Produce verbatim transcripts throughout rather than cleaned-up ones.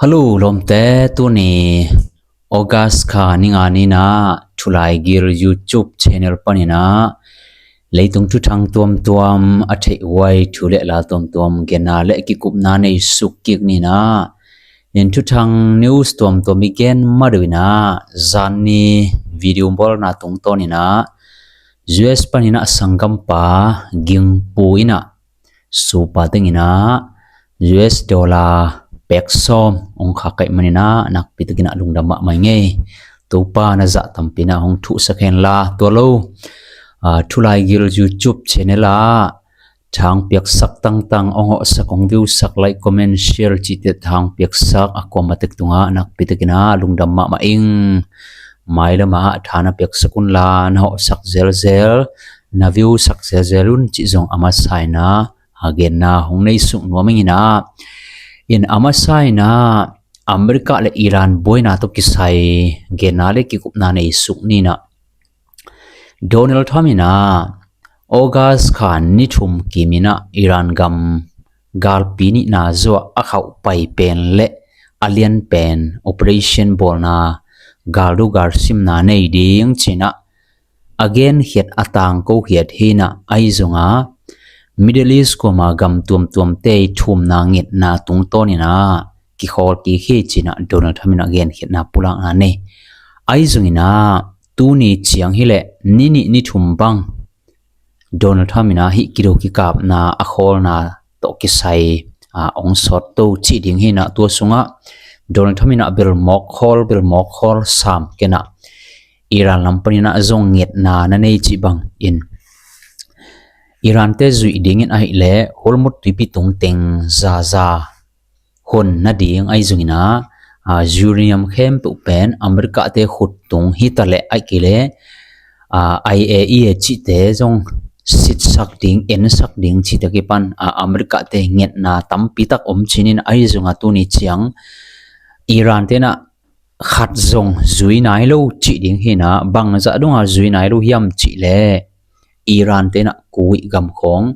Hello lawmte, tuni August kha ni nga ni-in ah Thulaigil YouTube channel panin ah leitung thuthang tuamtuam, a theih huai thu le la tuamtuam genna le kikupna nei suk kik ni-in ah, in thuthang news tuamtuam i gen ma deuh in ah, zan ni video bawlna tungtawn in ah U S panin ah sanggampa gingpu in ah supa teng in ah U S dollar pek sawm hong khak ahih manin ah nakpi takin ah lungdam mahmah ing ei. Topa na zah tampi in ah hong thuhsak hen la, tua lo, ah, Thulaigil YouTube channel ah thang piaksak tangtang hong hawhsak, hong viewsak, like, comment, share cihte thang piaksak a kuamah tek tungah nakpi takin ah lungdam mahmah ing. Mailam ah tha na piaksak un la, na hawhsak zelzel, na viewsak zelzel un cih zong a masa in ah a genna hong nei suk nuam ing in ah, in a masa in ah America le Iran buaina tawh kisai genna le kikupna nei suk ni-in ah, Donald Trump in ah August kha ni thum kim in ah Iran gam galpi nihna zuah a khauh pai pen le a lian pen operation bawlna, galdo galsimna nei ding ci-in ah a genkhiat, a tangkokhiat hi-in ah, ahi zongin Middle East kuama gam tuamtuamte i thumna ngetna tungtawn in ah kikhawl kik hi ci-in ah Donald Trump in ah genkhiatna pulakna nei. Ahi zongin ah tuni ciang hi leh ni nih ni thum bang Donald Trump in ah hih kido kikapna a khawlna tawh kisai, ah, hong sawt to cih ding hi-in ah, tua sungah Donald Trump in ah bel mawk khawl, bel mawk khawl sam ken ah Iran lam panin ah zong ngetna na nei cih bangin Iran-te zuih dingin ahih leh Hormuz tuipi tung teng zaza hon nading ahi zongin ah, ah, uranium khempeuh pen America-te khut tung hi ta leh ahih kei leh, ah, I A E A cihte zong sitsak ding, ensak ding cihte kipan, ah, America-te ngetna tampi tak om ci-in, ahi zongin tuni ciang Iran-te in ah khat zong zui nai lo cih ding hi-in ah, bang zah dongin zui nai lo hiam cih leh Iran-te in ah Kuwait gam khawng,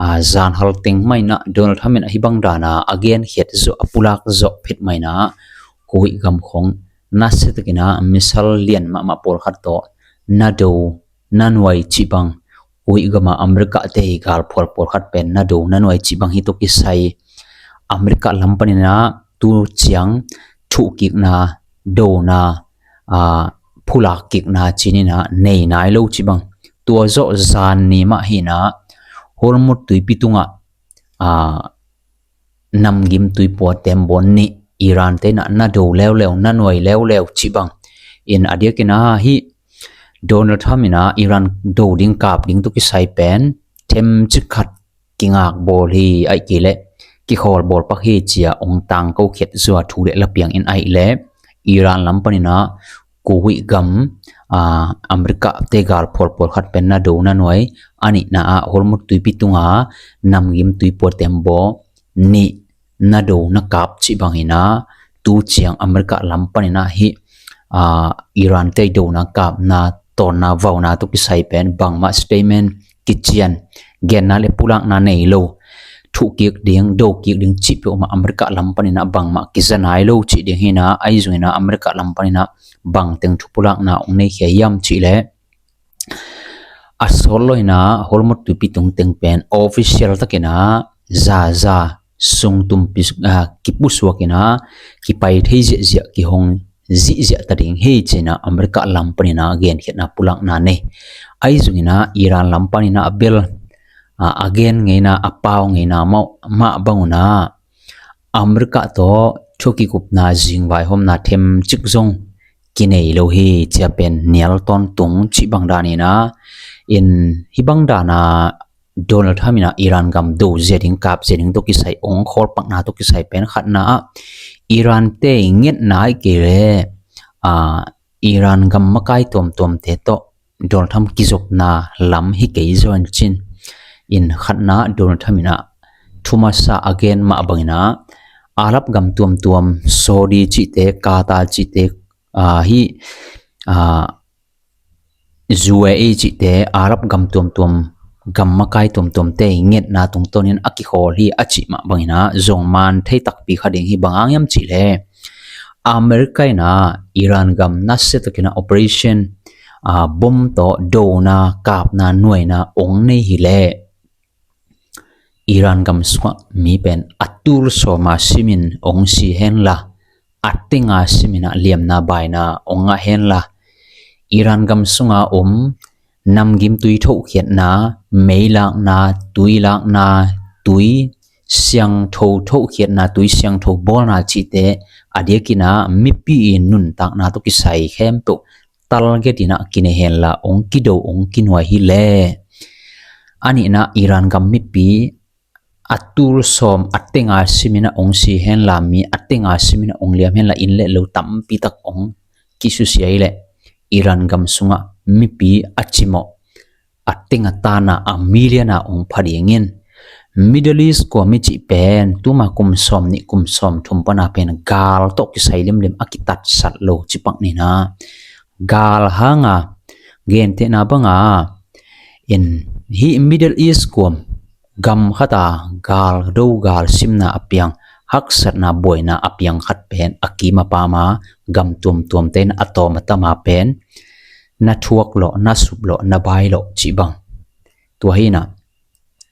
ah, zan hal teng mah in ah Donald Trump in ah hih bang dan a a genkhiat zawh, a pulak zawh phet mah in ah Kuwait gam khawng nasia takin ah missile lian mahmah pawlkhat tawh na do na nuai cih bang, Kuwait gam ah America-te i galphual pawlkhat pen na do na nuai cih bang, hih tawh kisai America lam panin ah tu ciang thuhkikna, dona, ah, phulakkikna ci-in ah nei nai lo cih bang. Tua zawh zan ni mah hi-in ah Hormuz tuipi tungah, ah, namgim tuipua tembaw nih Iran-te in ah na do leuleu, na nuai leuleu cih bangin a diakin ah hih Donald Trump in ah Iran do ding, kap ding tawh kisai pen themcik khat kingak bawl hi, ahih kei leh kikhawl bawl pak hi ci-a hong tangkokhiat zuah thu le la piangin ahih leh Iran lam panin ah Kuwait gam, ah, America-te galphual pawlkhat pen na do na nuai, a nihna ah Hormuz tuipi tunga namgim tuipua tembaw nih na do na kap cih bangin ah tu ciang America lam panin ah hih, ah, Iran-te i dona, kapna, tawnna, vauna tawh kisai pen bangmah statement, kician, genna le pulakna nei lo. Thuhkik ding, dokik ding cih peuhmah America lam panin ah bangmah kiza nai lo cih ding hi-in ah, ahi zongin ah America lam panin ah bangteng thu pulakna hong neikhia hiam cih leh a sawt lo-in ah Hormuz tuipi tung teng pen official takin ah zaza sungtum pi, ah, kipusuak in ah kipai thei ziahziah, kihong ziahziah ta ding hi ci-in ah America lam panin ah genkhiatna pulakna nei. Ahi zongin ah Iran lam panin ah bel, ah, a gen ngeina, a pau ngeina mah, mah bangun ah America tawh thu kikupna, zingvaihawmna themcik zong kinei lo hi ci-a pen nial tawntung cih bang danin ah, in hih bang dan a Donald Trump in ah Iran gam do zia ding, kap zia ding tawh kisai, hong khawl pakna tawh kisai pen khatna ah Iran-te i ngetna ahih kei leh, ah, Iran gam makai tuamtuamte tawh Donald Trump kizopna lam hi kei zaw in cin. In khatna Donald Trump in ah thu masa a gen mah bangin ah Arab gam tuamtuam, Saudi cihte, Qatar cihte, ah, hih, ah, U A E cihte, Arab gam tuamtuam, gam makai tuamtuamte i ngetna tungtawnin a kikhawl hi a cih mah bangin ah zong man thei takpi kha ding hi. Bang hang hiam cih leh America in ah Iran gam nasia takin ah operation, ah, bom tawh dona, kapna, nuaina ong nei hileh Iran gam sungah mi pen a tul sawma simin ong si henla, a tenga simin ah liamna baina ong ngah henla, Iran gam sunga om namgim tui thohkhiatna, mei lakna, tui lakna, tui siangtho thohkhiatna, tui siangtho bawlna cihte a diakin ah mipi i nuntakna tawh kisai khempeuh target in ah kinei henla ong kido, ong kinuai hileh, a nihna Iran gam mipi a tul sawm a tenga simin ah ong si henla, mi a tenga simin ah ong liam henla, inn le lo tampi tak ong kisusia hileh Iran gam sungah mipi a cimawh a tenga tana a million a ong pha dingin, Middle East kua mi cih pen tuma kum sawm nih kum sawm thum pana pen gal tawh kisai limlim a kitatsat lo ci pak ni in ah, gal hanga gentehna banga in hih Middle East kua gam khata gal do, gal simna a piang, haksatna buaina a piang khat pen a kima pama gam tuamtuamte in a tawm a tama pen na thuak lawh, na sup lawh, na bai lawh cih bang. Tua hi in ah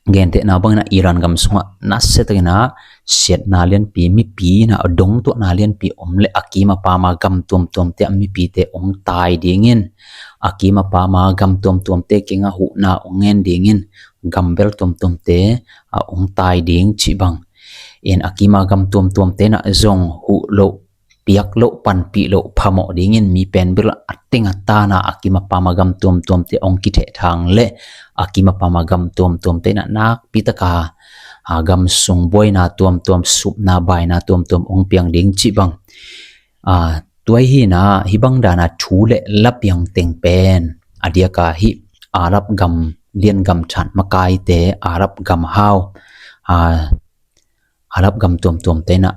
gentehna bangin ah Iran gam sungah nasia takin ah siatna lianpi, mipi in ah dongtuahna lianpi om leh a kima pama gam tuamtuamte a mipite ong tai dingin, a kima pama gam tuamtuamte kingah huhna ong ngen dingin, gambel tuamtuamte a ong tai ding cih bang. In a kima gam tuamtuamte in ah zong huh loh, piak loh, panpih loh, phamawh dingin mi pen bel a tenga tana a kima pama gam tuamtuamte ong kithehthang leh a kima pama gam tuamtuamte in ah nakpi taka a gam sung buaina tuamtuam, supna baina tuamtuam ong piang ding cih bang. A, tua hi in ah hih bang dana thu le la piang teng pen a diaka hih Arab gam lian gam than makaite, Arab gam hau, a, Arab gam tuamtuamte in ah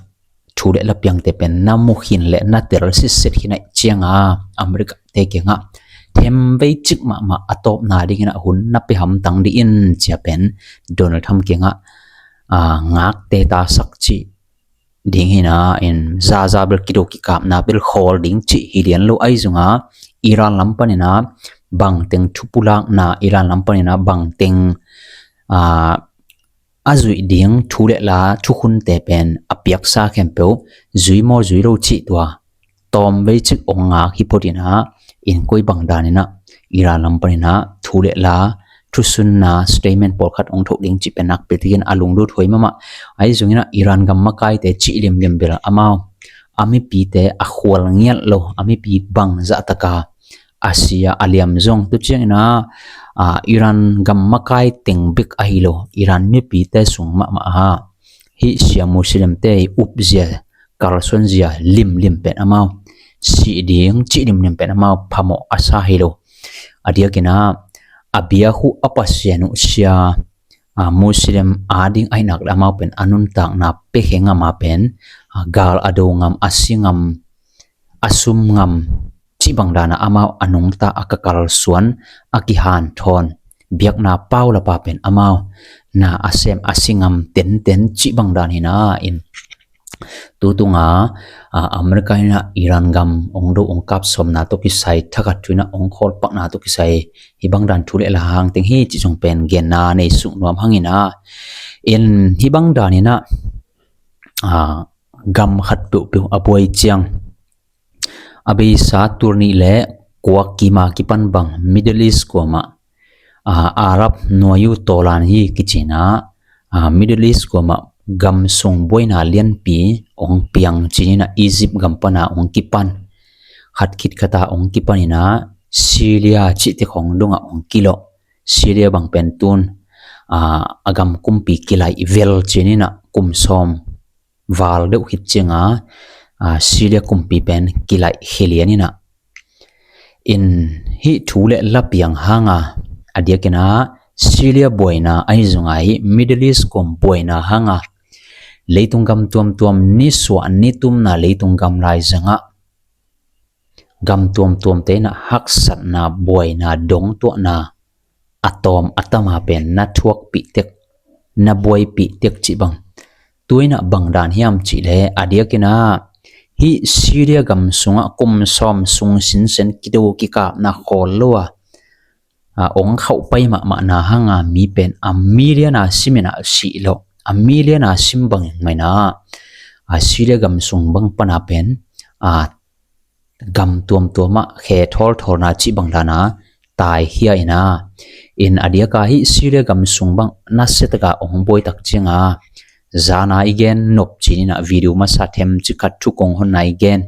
thu le la piangte pen na mu khin le na tel sitset khin ahih cianga America te kiangah themvei cik mahmah a tawpna dingin ah hun na pia hamtang dih in ci a pen Donald Trump kiangah, a, ngakte tasak cih ding hi in ah, in zaza bel kido kikapna bel khawl ding cih hi lian lo ahi zongin, Iran lam panin ah bangteng thupulakna, Iran lam panin ah bangteng, a, a zuih ding thu le la thukhunte pen a piaksa khempeuh zui maw zui lo cih tua tawmvei cik ong ngak hi phot in ah, in koi bang danin ah Iran lam panin ah thu le la thusunna statement pawlkhat ong thoh ding cih pen nakpi takin a lunglut huai mahmah. Ahi zongin ah Iran gam makaite cih limlim bel amau a mipite a khual ngiat lo, a mipi bangzah taka a sia a liam zong tu ciangin ah, a, Iran gam makai teng bek ahi lo, Iran mipite sung mahmah a hih Shia Muslimte i upzia, kalsuanzia limlim pen amau sih ding cih limlim pen amau phamawh a sa hi lo. A diakin ah a biak uh a Pasian uh sia, a, Muslim ading ahih nak leh amau pen a nuntakna pia khe ngam a pen, a, gal a do ngam, a si ngam, a sum ngam cih bang dana amau a nungta a ka kalsuan, a kihanthawn, biakna paulapa pen amau na a sem a si ngam tenten cih bang dan hi in ah, in tu tunga, a, America in ah Iran gam ong do ong kap sawmna tawh kisai, thakhat thu in ah ong khawl pakna tawh kisai hih bang dan thu le la hang teng hi cih zong pen genna nei suk nuam hang in ah, in hih bang danin ah, a, gam khat peuhpeuh a buai ciang a beisa tul nih le kua kima kipan bang Middle East kuamah, a, Arab nuai uh tawlan hi kici in ah, a, Middle East kuamah gam sung buaina lianpi ong piang ci-in ah Egypt gam pana ong kipan, khat khit khata ong kipan in ah Syria cihte khong dongah ong kilawh. Syria bang pen tun, a, a gam kumpi kilaih vel ci-in ah kum sawm val deuh khit cianga, a, Syria kumpi pen kilaih khia lian in ah, in hih thu le la piang hanga a diakin ah Syria buaina ahi zongin, hih Middle East kuam buaina hanga leitung gam tuamtuam, nisuah nitumna leitung gam lai zangah gam tuamtuamte in ah haksatna, buaina, dongtuahna a tawm a tama pen na thuakpih tek, na buaipih tek cih bang. Tu in ah bang dan hiam cih leh a diakin ah Hih Syria gam sungah kum sawm sung sinsen kido kikapna khawl lo a, a, ong khauh pai mahmahna hanga mi pen a million a sim inah sih lo, a million a sim bangin maina, a, Syria gam sung bang pana pen, a, gam tuamtuamah khe thawlthawlna cih bang dana taikhia ina. In a diaka hih Syria gam sung bang nasiataka ong buaitak cianga zana i gen nop cininah video masa them cikhat thukong honna i gen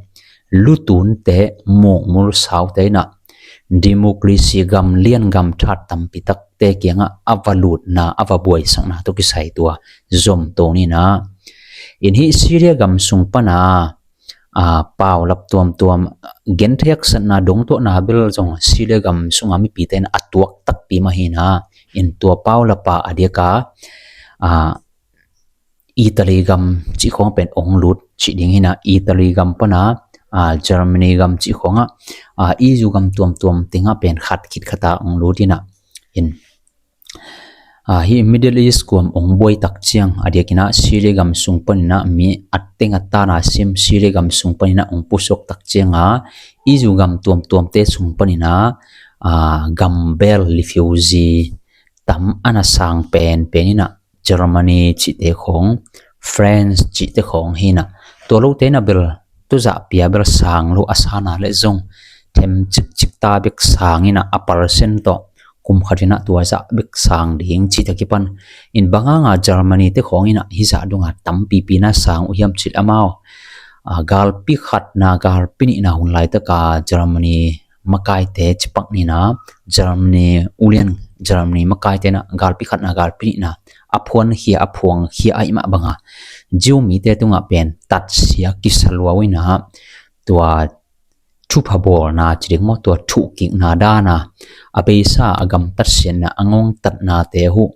lutunte mukmul saute inah democracy gam lian gam that tampi takte kiangah a va lutna a va buaisakna tawh kisai tua zom to nina. In hih Syria gam sung pana, a, paulap tuamtuam gentheksatna dongtuahna bel zong Syria gam sunga mipite in a tuak takpi mah hina. In tua paulapa a diaka, a, Italy gam cih khawng pen ong lut cih ding hina. Italy gam pana, a, Germany gam cih khawngah, a, E U gam tuamtuam tengah pen khat khit khata ong lut hina. In, a, hih Middle East kuam ong buaitak ciang a diakinah Syria gam sung paninah mi a teng a tana sim Syria gam sung paninah ong pusuaktak cianga E U gam tuamtuamte sung paninah, a, gambel refugee tam ana sang penpen inah Germany cihte khawng, France cihte khawng hinah. Tua lote inah bel tuzah pia bel sang lo a sana le zong them cikcik ta bek sang inah a percent tawh kum khat inah tua zah bek sang ding cihte kipan. In banganga Germany te khawng inah hizah dunga tampipi na sang uh hiam cih amau, a, galpi khatna galpi nihna hun laitaka Germany makaite cipak nina, Germany ulian, Germany makaite na galpi khatna galpi nihna a phuankhia a phuangkhia ahih mah banga Jew mite tungah pen tatsia kisa lua uh ina. Tua thupha bawlna ci ding maw, tua thuhkikna dana a beisa a gamtat siatna a ngongtatnate uh,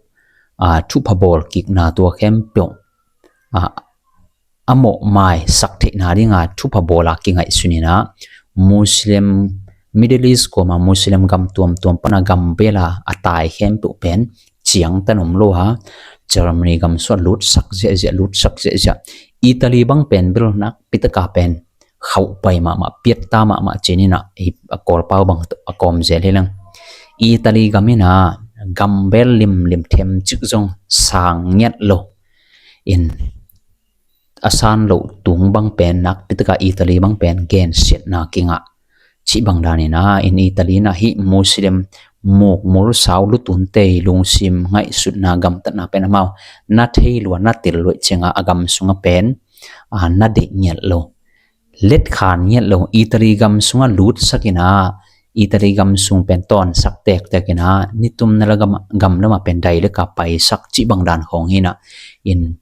a, thupha bawlkikna tua khempeuh, a, a mawhmaisak theihna dinga thupha bawla kingaihsun ina. Muslim, Middle East kuama Muslim gam tuamtuam pana gambela a tai khempeuh pen ciangtan om lo a, Germany gam sungah lutsak ziahziah, lutsak ziahziah. Italy bang pen bel nakpitaka pen khauh pai mahmah, piatta mahmah cininah a Kawlpau bang a kawm zel hi leng. Italy gam inah gambel limlim themcik zong sang ngiat lo. In a san loh tung bang pen nakpitaka Italy bang pen gensiatna kingah cih bang daninah. In Italy inah hih Muslim mukmul sau lutunte lungsim ngaihsutna gamtatna pen amau na thei lua na tel luaih cianga a gam sunga pen, a, na deih ngiat lo. Letkhan ngiat lo, Italy gam sungah lutsak ina, Italy gam sung pen tawnsak tektek ina, nitumna la gam, gam lama pen daileka paisak cih bang dan khawng hina. In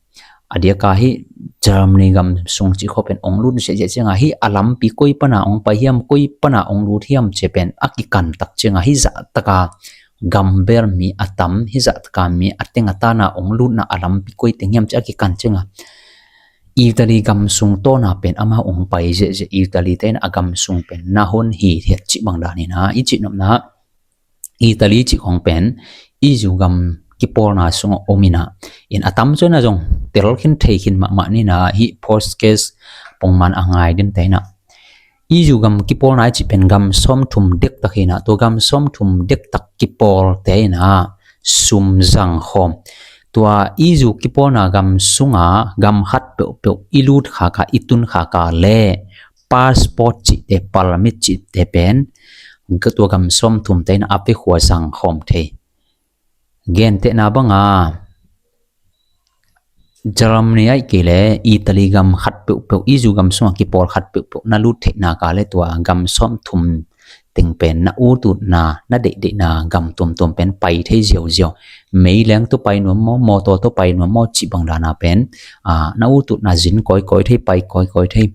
a diaka hih Germany gam sung cih khawng pen ong lut ziahziah cianga hih a lampi koi pana ong pai hiam, koi pana ong lut hiam cia pen a kikantak cianga hih zahtaka gambel mi a tam, hih zahtaka mi a teng a tana ong lutna a lampi koi teng hiam cia a kikan cianga Italy gam sung tawna pen amau ong pai ziahziah, Italy te in a gam sung pen na hon hithiat cih bang dan hina. I cih nopna Italy cih khawng pen E U gam kipawlna sungah om ina. In a tam cuina zong telkhin theikhin mahmah nina, hih podcast pongman a ngai dinte ina. E U gam kipawlna i cih pen gam sawmthum dektak hina, tua gam sawmthum dektak kipawlte ina sum zangkhawm. Tua E U kipawlna gam sunga gam khat peuhpeuh i lut khaka, i tun khaka le passport cihte, permit cihte pen tua gam sawmthumte ina a vekhua zangkhawm thei. Gentehna banga Germany aih kei le Italy gam khat peuhpeuh, E U gam sungah kipawl khat peuhpeuh na lut theihna ka le tua gam sawmthum teng pen na ututna, na deihdeihna gam tuamtuam pen pai thei ziauziau. Meileng tawh pai nuam maw, mawtaw tawh pai nuam maw cih bang dana pen, a, na ututna zin kawikawi thei, pai kawikawi thei.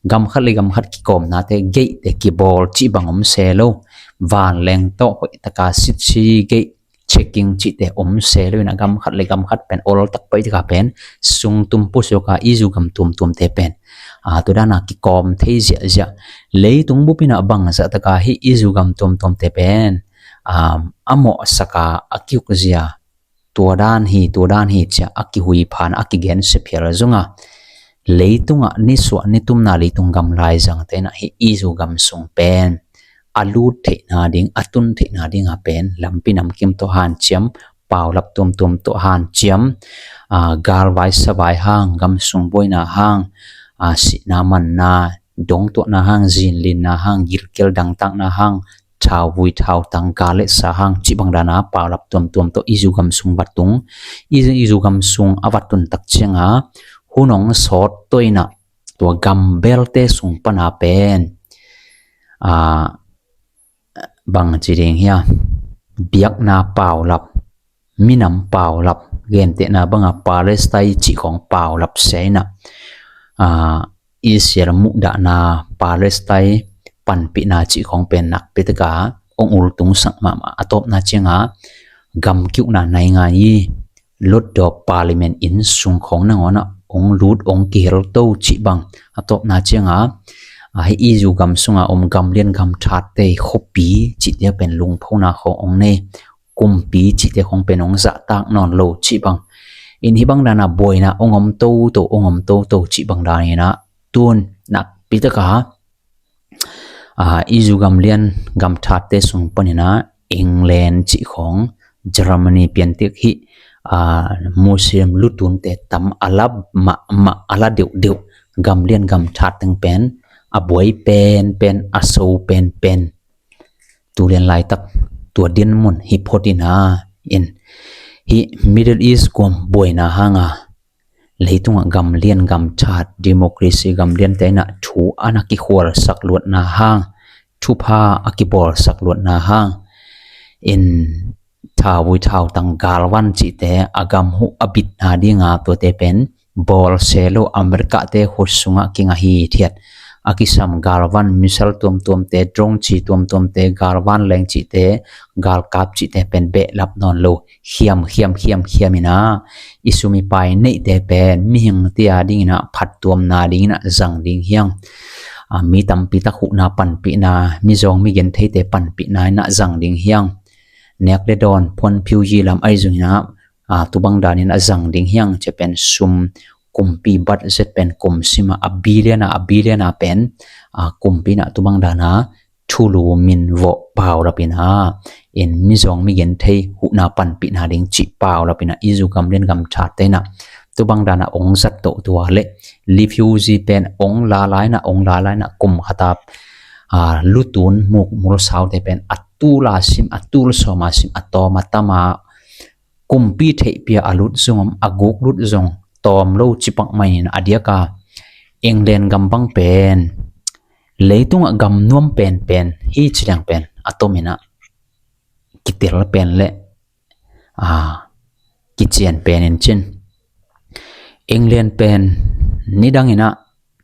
Gam khat le gam khat kikawmnate, gate-te kibawl cih bang om se lo. Vanleng tawh hoihtaka sitsi gate checking cihte om se lo ina gam khat le gam khat pen ol tak pai taka pen sungtum pusuaka E U gam tuamtuamte pen, a, tua dana kikawm thei ziahziah. Leitung bup ina bangzah taka hih E U gam tuamtuamte pen, a, a mawhsaka a kiukzia tua dan hi, tua dan hi cia a kihuiphan a kigensia phial zonga Leitungah nisuah nitumna leitung gam laizangte inah hih Izu gam sung pen a lut theihna ding, a tun theihna dingah pen lampi namkim tawh hanciam, paulap tuamtuam tawh hanciam, aa, galvai savai hang, gam sung buaina hang, aa, sihna manna, dongtuahna hang, zinlinna hang, gilkial dangtakna hang, thauvui thautang, gal le sa hang, cih bang dana paulap tuamtuam tawh Izu gam sung va tung. Izu, Izu gam sung a va tun tak cianga hun hong sawt tawh inah tua gam belte sung pana pen, aa, bang ci ding hia, biakna paulap, minam paulap, gentehna banga Palestine cih khong paulap sia inah, aa, Israel muhdahna, Palestine panpihna cih khong pen nakpi taka hong ultungsak mahmah. A tawpna cianga gam kiukna naingan i lotdawp parliament inn sung khong nangawnah hong lut, hong kihel to cih bang. A tawpna cianga, aa, hih Izu gam sunga om gam lian gam thatte, khuapi cihte pen lungphona khong hong nei, kumpi cihte khong pen hong zahtak nawn lo cih bang. In hih bang dana buaina hong om toto, hong om toto cih bang daninah tun nakpi taka, aa, Izu gam lian gam thatte sung paninah England cih khong, Germany piantik hih, aa, Muslim lutunte tam a la mahmah, a la deuhdeuh gam lian gam that teng pen a buai penpen, a so penpen. Tulian laitak tua din mun hi phot inah, in hih Middle East guam buaina hanga leitungah gam lian gam that, democracy gam liante inah thu a na kikhualsak luatna hang, thupha a kibawlsak luatna hang, in thauvui thautang, galvan cihte a gam huh a bitna dinga tuate pen bawlse lo, Americate khut sungah kingah hithiat, a kisam galvan, missile tuamtuamte, drone ci tuamtuamte, galvan leng cihte, galkap cihte pen behlap nawn lo, khiam khiam khiam khiam inah i sum i pai neihte pen mihingte a dinginah phattuamna dinginah zang ding hiang. Aa, mi tampi tak huhna panpihna, mizawng migentheite panpihna inah zang ding hiang. Nek le dawn, phuanphiu yi lam ahi zong inah, aa, tu bang danin a zang ding hiang, cia pen sum, kumpi budget pen kum sima a billion a, a billion a pen, aa, kumpi inah tu bang dana thulu min vawh paulap inah, in mizawng migenthei huhna panpihna ding cih paulap inah Izu gam lian gam thatte inah tu bang dana hong zat toh tua le refugee pen hong lala inah, hong lala inah kum khata, aa, lutun mukmul saute pen a tul a sim, a tul sawm a sim, a tawm a tam a, kumpi theihpia a lut zong om, a guk lut zong tawm lo cih pak mai inah a diaka England gam bang pen leitungah gam nuam penpen hi ci leng pen a tom inah kitel pen le, aa, kician pen in cin. England pen nidang inah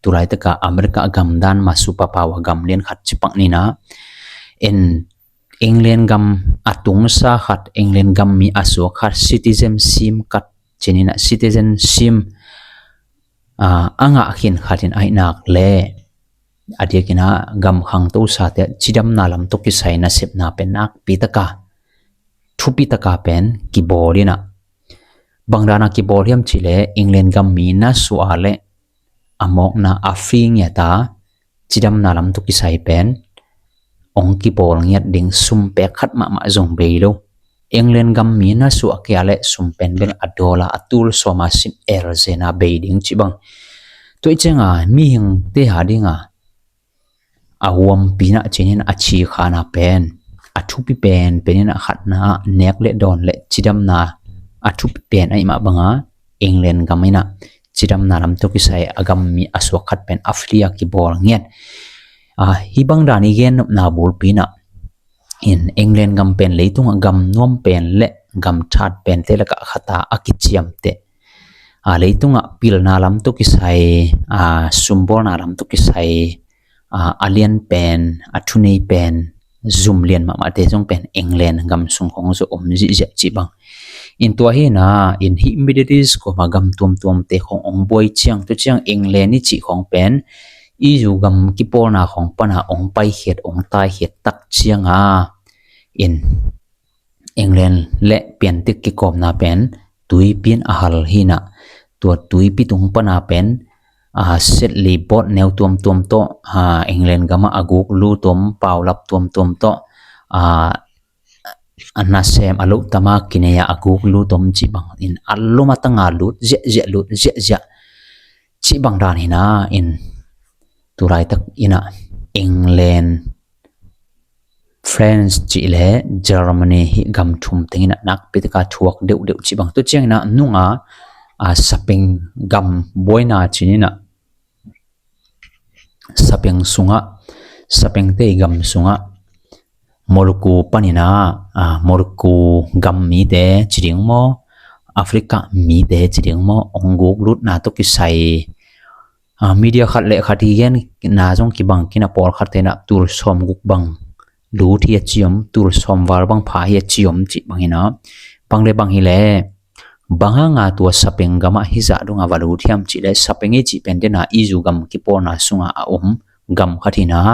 tulaitaka America a gam dan ma superpower gam lian khat cih pak ninah, in England gam a tungsa khat, England gam mi a suak khat, citizen sim khat ci ninah, citizen sim, aa, a ngah khin khat in ahih nak le a diakinah gam khangto sate cidamna lam tawh kisai nasepna pen nakpi taka, thupi taka pen kibawl inah. Bang dana kibawl hiam cih le England gam mi na suah le a mawkna a fing ia ta, cidamna lam tawh kisai pen hong kibawl ngiat ding, sum pek khat mahmah zong bei lo. England gam mi na suah kia le sum pen bel a dollar a tul sawm a sim el zena bei ding cih bang. Tua i cianga mihingte a dinga a huampi inah ci ninah a cikhana pen, a thupi penpen inah khatna ah nek le dawn le cidamna a thupi pen ahih mah banga England gam inah cidamna lam tawh kisai a gam mi a suak khat pen a free a kibawl ngiat. Aa, hih bang dan i gennopna bulpi inah, in England gam pen leitungah gam nuam pen le gam that pente lakah khata a kiciamteh, aa, leitungah pilna lam tawh kisai, aa, sumbawlna lam tawh kisai, aa, a lian pen, a thunei pen, zum lian mahmahte zong pen England gam sung khong zaw om zihziah cih bang. In tua hi inah, in hih Middle East kuama gam tuamtuamte khong hong buai ciang, tua ciang England i cih khong pen Izu gam kipawlna khong pana hong paikhiat, hong taikhiat tak cianga, in England le piantik kikawmna pen tuipi in a hal hi inah, tua tuipi tung pana pen a, setlibawt neu tuamtuam tawh, a, England gamah a guk lut om, paulap tuamtuam tawh, a, a nasem a lohtama kinei a a guk lut om cih bangin a lom a tanga lut ziahziah, lut ziahziah cih bang dan hi na. In tulaitak in ah England, France cih le Germany hih gam thum teng in ah nakpi taka thuak deuhdeuh cih bang. Tua ciangin ah nunga, a, sapeng gam buaina cih in ah sapeng sungah, sapengte gam sungah Moluku panin ah, a, Moluku gam mite ci ding maw, Africa mite ci ding maw, hong guk lutna tawh kisai, a, media khat le khat hi genna zong kibang khin a, pawlkhatte in ah tul sawmguk bang lut hi a ci om, tul sawmval bang pha hi a ci om cih bang hi na. Bang le bang hi leh, bang hanga tua sapeng gamah hih zah dongah va lut hiam cih leh, sapeng i cih pen dena EU gam kipawlna sungah a om gam khat hi na.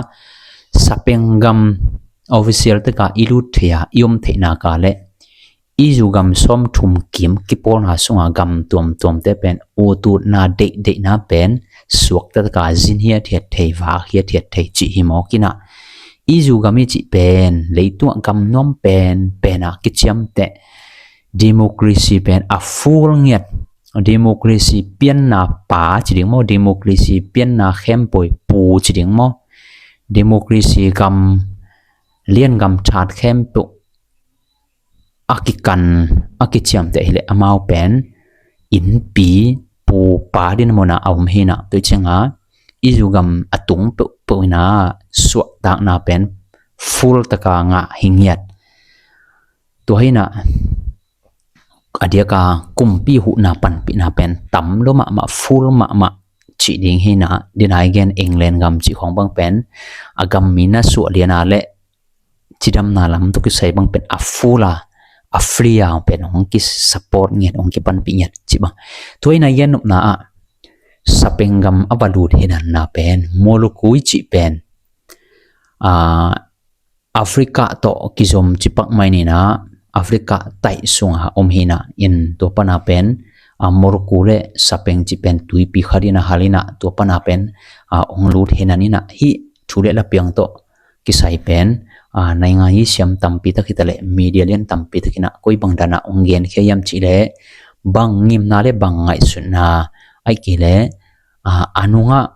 Sapeng gam official taka i lut theih a i om theihna ka leh EU gam sawmthum kim kipawlna sunga gam tuamtuamte pen ututna deihdeihna pen suakta taka zin hiathiat thei, vak hiathiat thei cih hi mawk in ah, EU gam i cih pen leitungah gam nuam pen pen a kiciamteh, democracy pen a full ngiat, democracy pianna pa ci ding maw, democracy pianna khempeuh pu ci ding maw, democracy gam, lian gam that khempeuh a kikan, a kiciamteh hi leh amau pen innpi pu pa ding mawna a om hi na. Tua cianga EU gam a tung peuhpeuh in ah suahtakna pen full taka ngah hi ngiat. Tua hi na, a diaka kumpi huhna panpihna pen tam lo mahmah, full mahmah cih ding hi na. Dena i gen England gam cih khawng bang pen a gam mi na suah liana le cidamna lam tawh kisai bang pen a full a, a free a pen hong kisupport ngiat, hong kipanpih ngiat cih bang. Tua hi na, i gen nopna ah sapeng gam a va lut hinanna pen Moluku i cih pen, a, Africa tawh kizom cipak mai ni na, Africa taih sunga om hi na. In tua pana pen, a, Moluku le sapeng cih pen tuipi khat in a hal in ah, tua pana pen, a, hong lut hinan in ah, hih thu le lapiang tawh kisai pen, a, naingan i siam tampi tak hi ta leh media lian tampi tak in ah koi bang dan a hong genkhia hiam cih leh, bang ngimna le bang ngaihsutna ahih kei leh, a, a nungah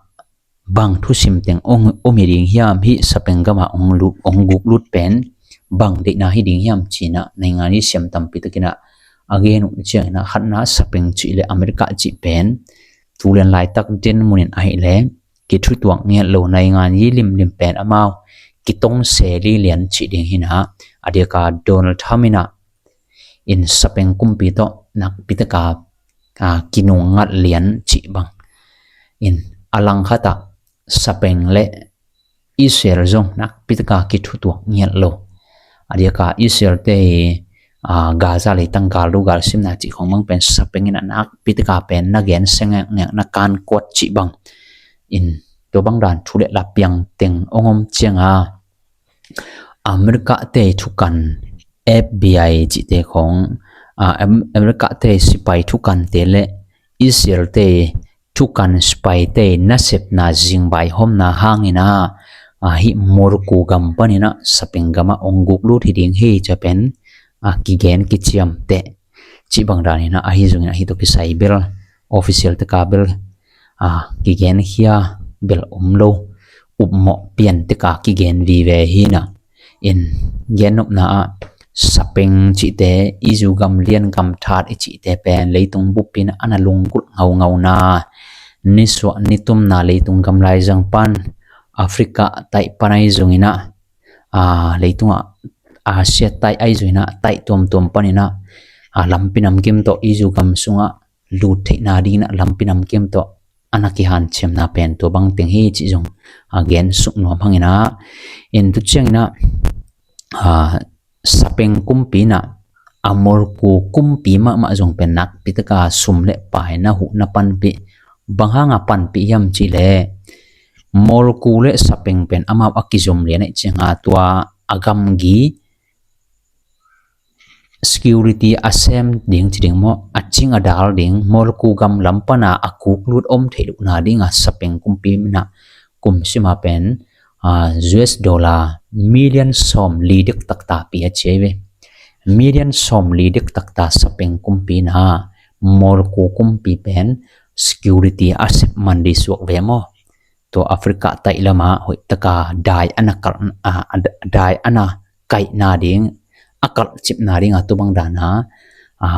bang thusim teng hong om hi ding hiam, hih sapeng gamah hong lut, hong guk lut pen bang deihna hi ding hiam ci in ah naingan i siam tampi tak in ah a gen uh ciangin ah, khatna sapeng cih le America cih pen tu lian laitak den munin ahih leh kithutuak ngiat lo, naingan i limlim pen amau kitong se lilian cih ding hi na. A diaka Donald Trump in ah in sapeng kumpi tawh nakpi taka, a, kinungngat lian cih bang. In a langkhat ah sapeng le Israel zong nakpi taka kithutuak ngiat lo. A diaka Israel te, a, Gaza leitang galdo galsimna cih khawng bang pen sapeng in ah nakpi taka pen na gensia ngekngek, na kankuat cih bang. In tua bang dan thu le lapiang teng hong om cianga America te thukan FBI cihte khawng, a, Am-, America te sipai thukante le Israel te thukan sipaite nasepna zingbai homna hangin ah, a, hih Moluku gam panin ah sapeng gamah hong guk lut hi ding hi ci-a pen, a, kigen kiciamteh cih bang dan in ah, ahi zongin ah hih tawh kisai bel official taka bel, a, kigenkhia bel om lo, upmawh pian taka kigen vive hi na. In gen nopna ah sapeng cihte, EU gam lian gam that i cihte pen leitung bup in ah a na lunggulh ngaungau na, nisuah nitumna leitung gam laizang pan, Africa taih pan ahi zongin ah, a, leitungah Asia taih ahi zongin ah taih tuamtuam panin ah, a, lampi namkim tawh EU gam sungah lut theihna dingin ah lampi namkim tawh a na kihanciamna pen tua bang teng hi cih zong, a, gen suk nuam hang in ah. In tu ciangin ah, a, sapeng kumpi in ah, a, Moluku kumpi mahmah zong pen nakpi taka sum le pai na huh na panpih. Bang hanga panpih hiam cih leh Moluku le sapeng pen amau a kizom lian ahih cianga tua a gamgi security a sem ding ci ding maw, a cing a dal ding, Moluku gam lam pana a kuk lut om theih lohna dinga sapeng kumpi na kum sima pen US dollar million sawm li dek takta pi a ci ve. Million sawm li dek takta sapeng kumpi na Moluku kumpi pen security a sep man di suak ve maw. Tua Africa taih lama hoih taka dai ana kal, a, a, dai ana kaihna ding, a kalcipna dinga tubang dana a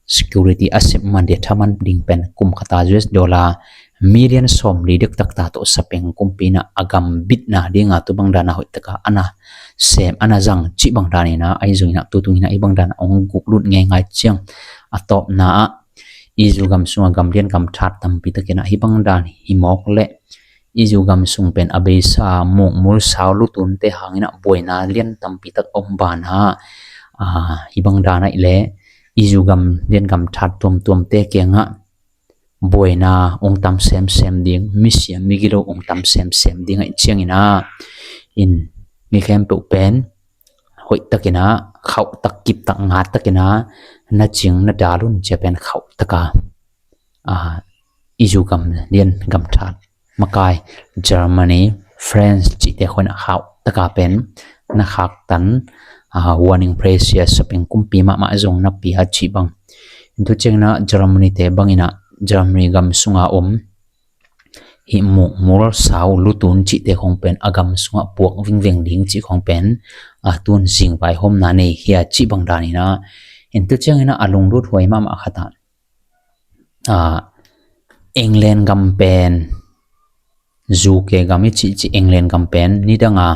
security a sep man dia thaman ding pen kum khata US dollar million sawm li dek takta tawh sapeng kumpi na a gam bitna dinga tubang dana hoih taka ana sem ana zang cibang danina ahi zongina tutungina hibang dana ong guklut ngeingai ciang a tawpna ah Israel gam sunga gam lian gam that tampi takina hibang dan hi mawk leh Israel gam sung pen a beisa mukmul sau lutunte hangina buaina lian tampi tak om bana a, hibang dana i le Israel gam lian gam that tuamtuamte kianga buaina ong tam semsem ding, misiam migilo ong tam semsem ding a i ciangina in mi khempeuh pen hoih takina khauh tak kip tak ngat takina na cing na dalun cia pen khauh taka a, Israel gam lian gam that makai Germany, France cihte khawina khauh taka pen na khaktan a, warning precious sapeng kumpi mahmah zong na pia cibang. Intu ciangina Germany te bangina Germany gam sunga om hi mukmul sau lutun cihte khong pen a gam sunga puak vingveng ding cih khong pen a tun zingvai homna nei hia cibang danina intu ciangina a lunglut huai mahmah khata a, England gam pen, U K gam i cih cih England gam pen nidanga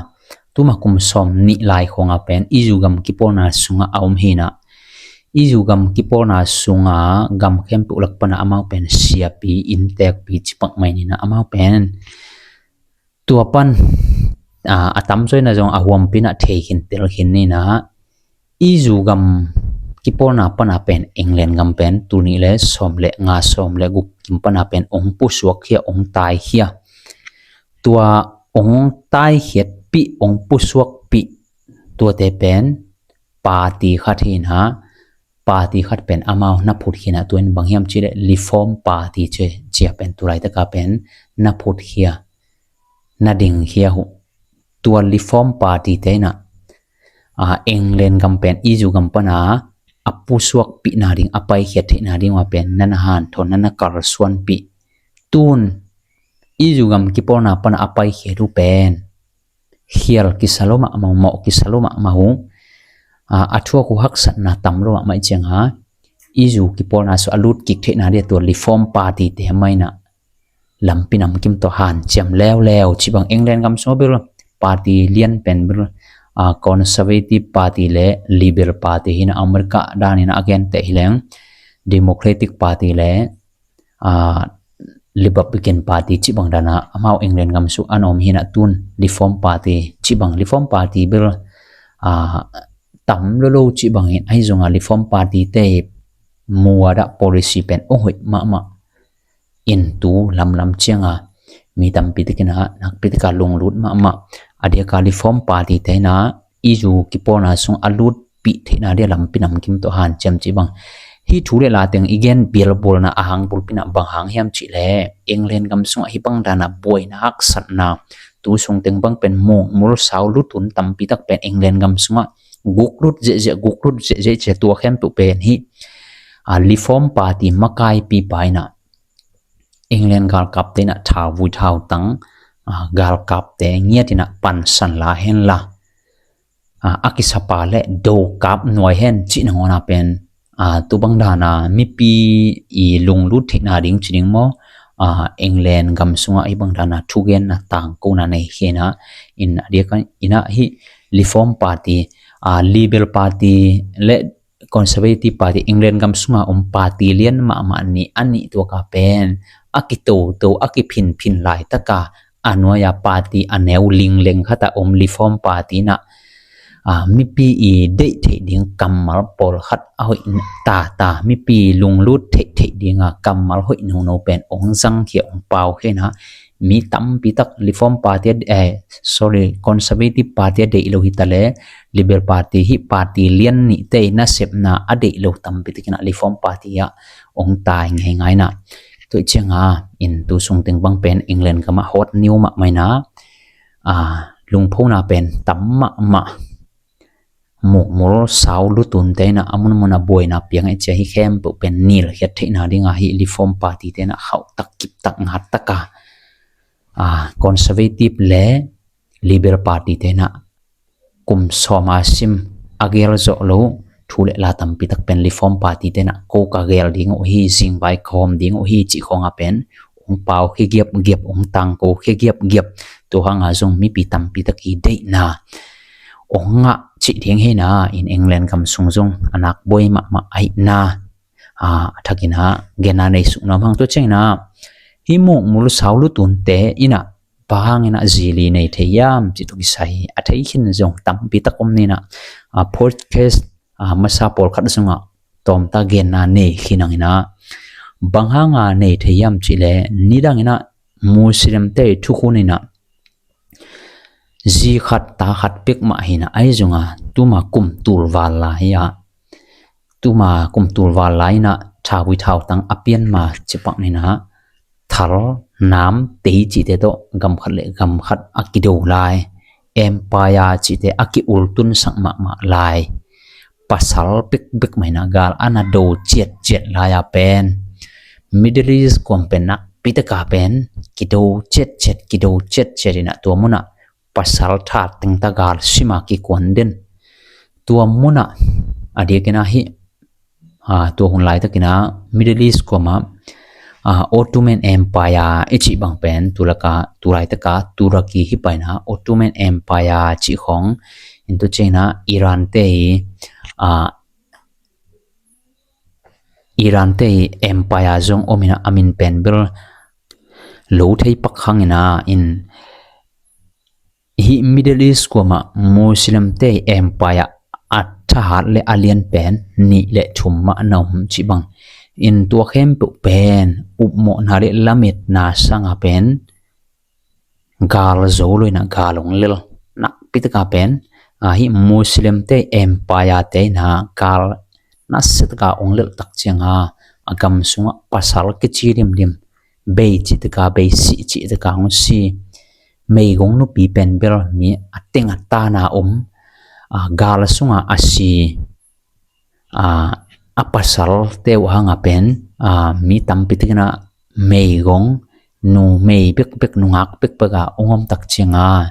tuma kum sawm nih lai khonga pen Israel gam kipawlna sunga a om hina. Israel gam kipawlna sunga gam khempeuh lak pana amau pen siapi inntekpi cipak mai nina amau pen tua pan a, a tamzaw ina zong a huampi na thei khin tel khin nina Israel gam kipawlna pana pen England gam pen tuni le sawm le nga sawm le guk kim pana pen ong pusuak hia ong tai hia tua ong tai hiat pi ong pusuak pi tuate pen party khat hina party khat pen amau na phut hina tuin bang hiam ci le Reform Party ci cia pen tulai taka pen na phut hia na ding hia huh. Tua Reform Party te ina a, England gam pen Israel gam pana a pusuak pihna ding a paikhiat theihna ding ua pen nana hanthon nana kalsuan pih tun Israel gam kipawlna pana a paikhiat uh pen khial kisa lo mahmah uh mawh kisa lo mahmah uh a, a thuak uh haksatna tam lo mahmah i cianga Israel kipawlna su a lut kik theihna dia tua Reform Party te maina lampi namkim tawh hanciam leuleu cibang England gam sung a bil party lian pen bil a, Conservative Party le Liberal Party hina America danina a gente hileng Democratic Party le a, Republican Party cibang dana amau England gam su an om hina tun Reform Party cibang Reform Party bil a, tam lolo cibang hin ahi zonga Reform Party te muada policy pen ong hoih mahmah in tu lamlam cianga mi tampi tikina nakpi tika lunglut mahmah a diaka Reform Party teina Israel kipawlna sung a lut pih theihna dia lampi namkim tawh hanciam cibang hi thu le lateng i gen bialbulna a hang bulpina bang hang hiam cih le England gam sungah hibang dana buaina haksatna tu sungteng bang pen mukmul sau lutun tampi tak pen England gam sungah guklut zehzeh guklut zehzeh cia tua khempeuh pen hi a, Reform Party makaipi paina England galkapte ina thauvui thautang a, galkapte ngiatina pansan la henla a, a kisapa le dokap nuai hen cih nangona pen a, tubang dana mipi i lunglut theihna ding ci ding maw a, England gam sungah hibang dana thugenna tangkona nei hina in a diaka ina hi Reform Party a, Liberal Party le Conservative Party England gam sunga om party lian mahmah nih a nih tuaka pen a kitoto a kiphinphin laitaka a nuaia party a neu lingleng khata om Reform Party na a, mipi i deih theih ding kammal pawlkhat a hoih tata mipi lunglut theih theih dinga kammal hoih nono pen ong zangkhia ong paukhena mi tampi tak Reform Party a, eh, sorry, Conservative Party a deih lo hi ta le, Liberal Party, hih party lian nihte nasepna a deih lo tampi takin ah Reform Party ah ong tai ngeingai na. Tua ciang a in tu sung teng bang pen England gam ah hot news mahmah ina, a, lungphona pen tam mahmah. Mukmul sau lutunte ina a munmun a buaina piang i cia hi khempeuh pen nilkhiat theihna dinga hi Reform Party te ina khauh tak kip tak ngat taka, a, Conservative le Liberal Party te ina kum sawm a sim a gel zawh lo thu le la tampi tak pen Reform Party te ina ko ka gel ding uh hi, zingvai ka hawm ding uh hi cih khawng a pen ong pau khigiap giap, ong tangko khigiap giap, tua hanga zong mipi tampi tak i deihna ong ngah cih ding hi na, in England gam sung zong a nak buai mahmah ahi na, a, a thakin a genna nei suk nuam hang. Tua ciang ina hih mukmul sau lutunte ina bang hangin a zi li nei thei hiam cih tawh kisai a thei khin zong tampi tak om ni na, a, podcast, a, masa pawlkhat sungah tawmta genna nei khin ang ina, bang hanga nei thei hiam cih le nidang ina Muslimte thukhun ina zi khat ta khat pek mah hi na, ahi zong a tuma kum tul val lai hi a, tuma kum tul val lai ina thawi thautang a pian ma cipak ni na, thal nam tei cihte tawh gam khat le gam khat a kido lai, empire cihte a ki-ultunsak mahmah lai, pasal bekbek mah ina gal a na do ciatciat lai a pen Middle East kuam pen nakpi taka pen kido ciatciat, kido ciatciat ina tua muna pasal that teng ta gal sima kikuan den. Tua muna a diak ina hi, a, tua hun laitak ina Middle East kuama, a, Ottoman Empire i cih bang pen tulaka, tulaitaka Turkey hi pai na, Ottoman Empire cih khawng in tu ciang ina Iran te i, a, Iran te i empire zong om ina a min pen bel lo thei pak hang ina, in hih Middle East kuama Muslimte empire a thahat le a lian pen nih le thum mah na om cih bang in tua khempeuh pen upmawhna le lametna sanga pen gal zo lo ina gal ong lel nakpi taka pen, a, hih Muslimte empire te ina gal nasia taka ong lel tak cianga a gam sungah pasal kici limlim, bei cih taka bei, sih cih taka hong si, meigong nupi pen bel mi a teng a tana om, a, gal sunga a si, a, a pasal te uh hanga pen, a, mi tampi tak ina meigong numei bekbek, nungak bekbek a ong om tak cianga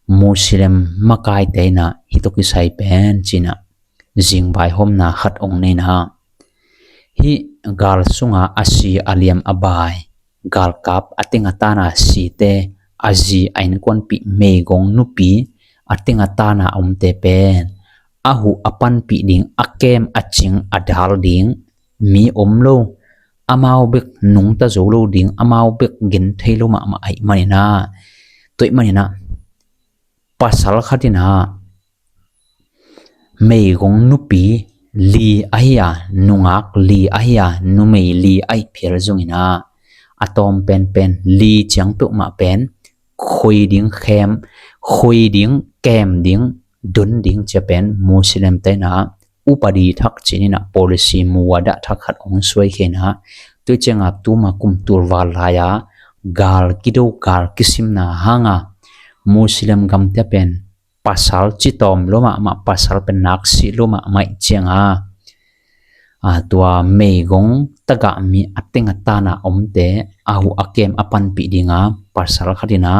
Muslim makaite ina hi tawh kisai pen ci ina zingvai hawmna khat ong nei na. Hih gal sunga a si a liam a bai, galkap a teng a tana site, a zi a innkuanpih meigong nupi a teng a tana omte pen a huh a panpih ding, a kem a cing a dal ding mi om lo, amau bek nungta zo lo ding, amau bek gen thei lo mahmah ahih man ina, tua ahih man ina pasal khat ina meigong nupi li ahi a, nungak li ahi a, numei li ahi phial zong ina a tawm penpen li ciang peuhmah pen khoi ding khem, khoi ding, kem ding, don ding cia pen Muslimte ina upadi thak ci ina policy muwada thak khat ong suai khe ina, tua cianga tuma kum tul val lai a gal kido, gal kisimna hanga Muslim gamte pen pasal ci tawm lo mahmah, pasal pen nak sih lo mahmah cianga, a, tua meigong tagah mi a teng a tana omte a huh a kem a panpih dinga pasal khat ina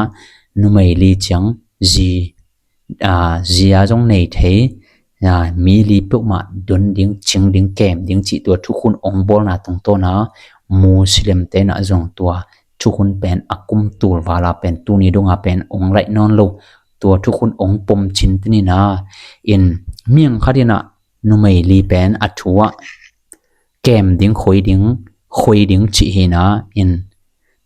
numei li ciang zi, a, zia zong nei thei, a, mi li peuhmah don ding, cing ding, kem ding cih tua thukhun ong bawlna tungtawna Muslimte ina zong tua thukhun pen a kum tul vala pen tuni donga pen ong laih nawn lo, tua thukhun ong pom cin tin ina, in miang khat ina numei li pen a thu ah kem ding, khoi ding, khoi ding cih hi ina, in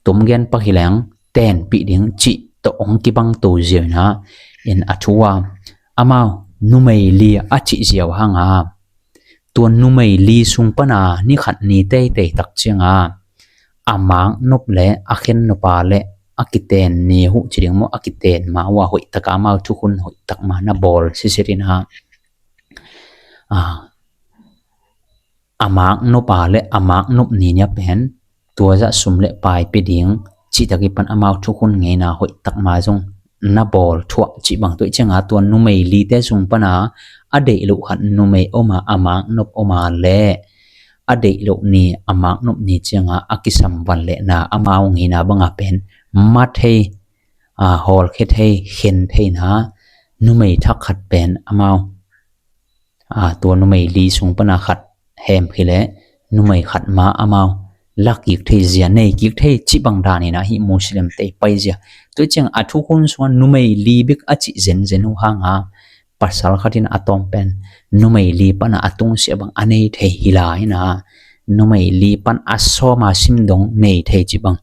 tumgen pak hi leng tenpih ding cih tawh ong kibang to ziau ina, in a thu ah amau numei li a cih ziau hanga tua numei li sung pana ni khat ni teitei tak cianga a mak nop le a khen nopa le a kiten ni uh ci ding maw, a kiten ma uh a hoih taka amau thukhun hoih tak ma na bawl sisit in a, a, a maknop a le a maknop ni nia pen tua zah sum le pai pia ding cih tak i pan amau thukhun ngeina hoih tak ma zong na bawl thuah cih bang. Tua i cianga tua numei lite sung pana a deih loh khat numei om a, a maknop om a le a deih loh ni, a maknop ni cianga a kisam van lehna amau ngeina banga pen ma thei, a, hawlkhia thei, khen theina numei thak khat pen amau, a, tua numei li sung pana khat hem khi le numei khat ma amau la kik thei zia, nei kik thei cih bang dan in a hih Muslim te i pai zia. Tua i ciang a thukhun sunga numei li bek a cih zenzen uh hanga pasal khat in a tawm pen numei li pana a tungsiah bang a nei thei hi lai in a, numei li pan a sawma sim dong nei thei cih bang.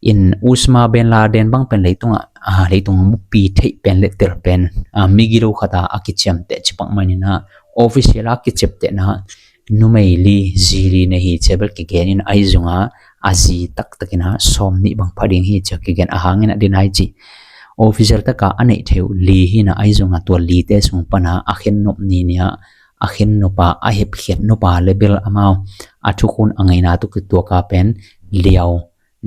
In Usama bin Laden bang pen leitungah, a, leitung mupi theih pen le tel pen, a, migilo khata a kiciamteh cih bang manin a, official a kiciamtehna numei li, zi li nei hi cia bel kigen in a, ahi zunga a zi taktakin a sawm nih bang pha ding hi cia kigen a hangin a din ai cih. Official taka a neih thei uh li hi in a, ahi zunga tua lite sung pana a khen nop ni nia, a khen nopa, a hepkhiat nopa le bel amau a thukhun a ngeina tu kituaka pen liau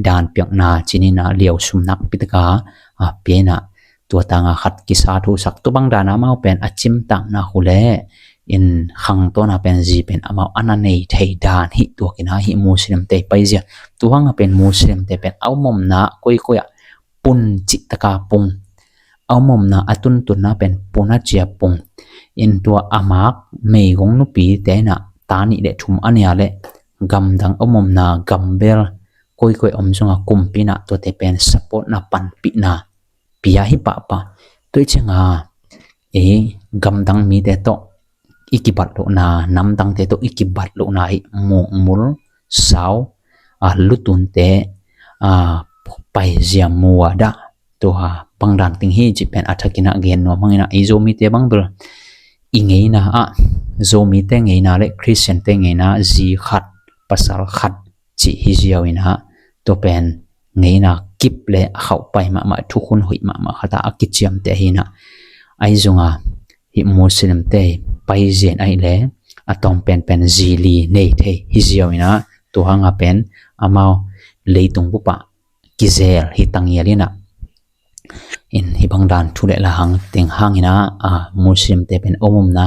dan piakna cinin a liau sum nakpi taka, a, pia in a, tua tanga khat kisa thusak tu bang dana amau pen a cimtakna khu le in khangtawna pen zi pen amau ana nei thei dan hih tuakin a hih Muslim te pai zia. Tua hanga pen Muslim te pen a um omna koikoi ah pun cih taka pung, a um omna a tuntunna pen pun a cia pung. In tua a mak meigong nupi te in a ta nih le thum a nia le gamdang a um omna gambel koikoi om zunga kumpi in a tuate pen support na panpihna pia hi pahpah. Tua i cianga, e, gamdang mite tawh i kibat lohna, namdangte tawh i kibat lohna hi mukmul sau, a, lutunte, a, paizia mua dah tua bang dan ting hi cih pen a thakin a gen nuam hangin a, ei Zomite bang bel i ngeina ah, Zomite ngeina le Khristiante ngeina zi khat, pasal khat cih hi ziau in a, tua pen ngeina kip le a khauh pai mahmah, thukhun hoih mahmah khata a kiciamteh hi in a, ahi zunga hih Muslimte pai zen ahih le a tawm penpen zi li nei thei hi ziau in a, tua hanga pen amau leitung bupah kizel hi tangial in a, in hih bang dan thu le la hang teng hangin a, a, Muslimte pen om omna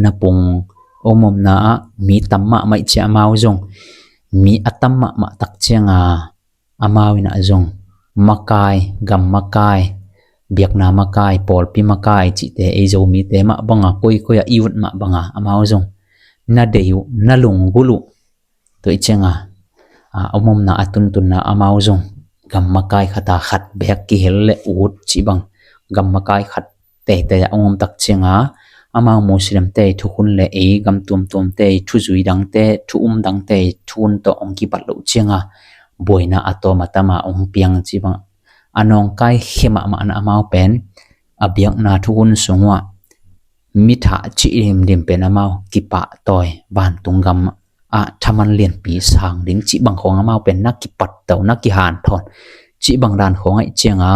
na pung, om omna ah mi tam mahmah i cia amau zong mi a tam mahmah tak cianga amau in a zong makai, gam makai, biakna makai, pawlpi makai cihte ei Zomite mah banga koikoi ah i ut mah banga amau zong na dei uh, na lunggulh uh. Tua i cianga, a, om omna a tuntunna amau zong gam makai khata khat beek kihel le ut cih bang gam makai khat teitei a om tak cianga amau Muslimte thukhun le ei gam tuamtuamte thuzui dangte, thu um dangte thu un tawh ong kibat loh cianga buaina a tawm a tama ong piang cih bang a nawngkai khia mahmahna amau pen a biakna thukhun sung uah mithah cih limlim pen amau kipahtawi vantung gam ah thaman lianpi sang ding cih bang khawng amau pen na kipattaw, na kihanthawn cih bang dan khawng ahih cianga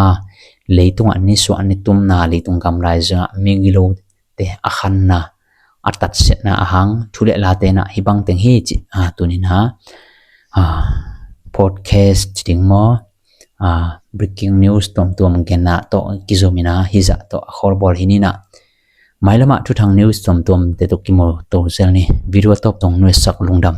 leitungah nisuah nitumna leitung gam lai zongah migilote a khanna a tatsiatna a hang thu le late na hih bang teng hi cih, a, tunin a, a, podcast ci ding maw, a, breaking news tuamtuam genna tawh kizomin a hizah tawh a khawlbawl hi ni in a, mailamah thuthang news tuamtuamte tawh kimu to zel ni. Video a tawp tawh nuaisak lungdam.